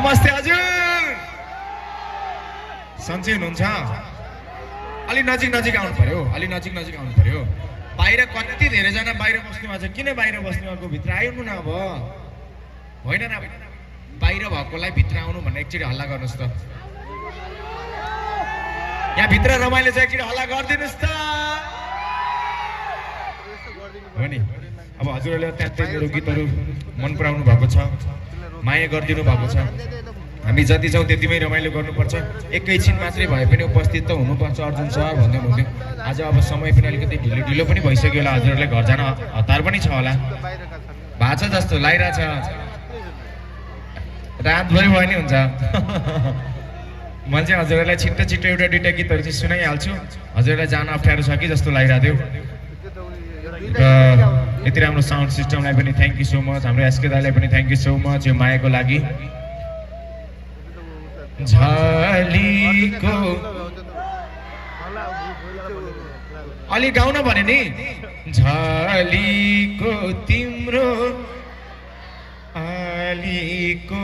नमस्ते हजुर, सन्चै हुनुहुन्छ? अलि नजिक नजिक आउनु पर्यो, अलि नजिक नजिक आउनु पर्यो। बाहिर कति धेरैजना बाहिर बस्नु भएको छ, किन बाहिर बस्नु भएको? भित्र आउनु न अब, होइन न? बाहिर भएकोलाई भित्र आउनु भन्ने एकचोटि हल्ला गर्नुहोस् त। यहाँ भित्र रमाइलो छ, एकचोटि हल्ला गरिदिनुहोस् त। हो नि, अब हजुरहरूले त्यहाँ मेरो गीतहरू मन पराउनु भएको छ, माया गरिदिनु भएको छ। हामी जति छौँ त्यतिमै रमाइलो गर्नुपर्छ। एकैछिन मात्रै भए पनि उपस्थित त हुनुपर्छ अर्जुन सर भन्दै हुनुहुन्थ्यो। आज अब समय पनि अलिकति ढिलो ढिलो पनि भइसक्यो होला, हजुरहरूलाई घर जान हतार पनि छ होला, भाषा जस्तो लागिरहेछ। रातभरि भयो नि हुन्छ। म चाहिँ हजुरहरूलाई छिट्टो छिट्टो एउटा दुइटा गीतहरू चाहिँ सुनाइहाल्छु। हजुरहरूलाई जान अप्ठ्यारो छ कि जस्तो लागिरहेको थियो। र यति राम्रो साउन्ड सिस्टमलाई पनि थ्याङ्क यू सो मच। हाम्रो एसके दाईलाई पनि थ्याङ्क यू सो मच यो मायाको लागि। झलीको अलि गाउन भने नि, झलीको तिम्रो अलीको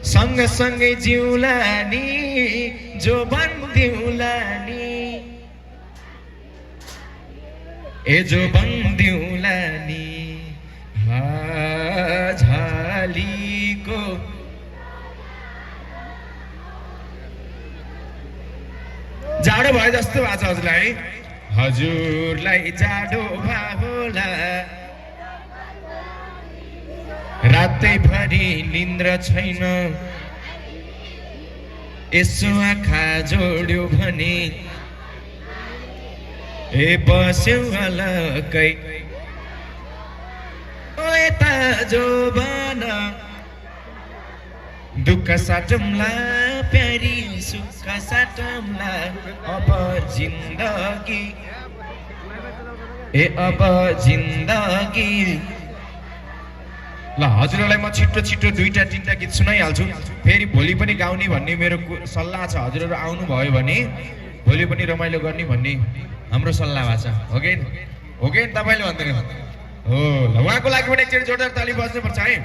सँगसँगै जिउला नि, जो बन्दिउला नि, ए जो बन्दिउला नि। झलीको जाडो भयो जस्तो भएको छ हजुरलाई, हजुरलाई जाडो भयो होला। रातैभरि निन्द्रा छैन, यसो आँखा जोड्यो भने ए बस्यो अलकै यता जो बना दुःख साटौँला प्यारी सुख साटौँला अब जिन्दगी, ए अब जिन्दगी। ल हजुरहरूलाई म छिट्टो छिट्टो दुईटा तिनटा गीत सुनाइहाल्छु। फेरि भोलि पनि गाउने भन्ने मेरो सल्लाह छ। हजुरहरू आउनुभयो भने भोलि पनि रमाइलो गर्ने भन्ने हाम्रो सल्लाह भएको छ। हो कि तपाईँले भन्दैन हो? ल उहाँको लागि पनि एकचोटि जोरदार ताली बज्नुपर्छ है।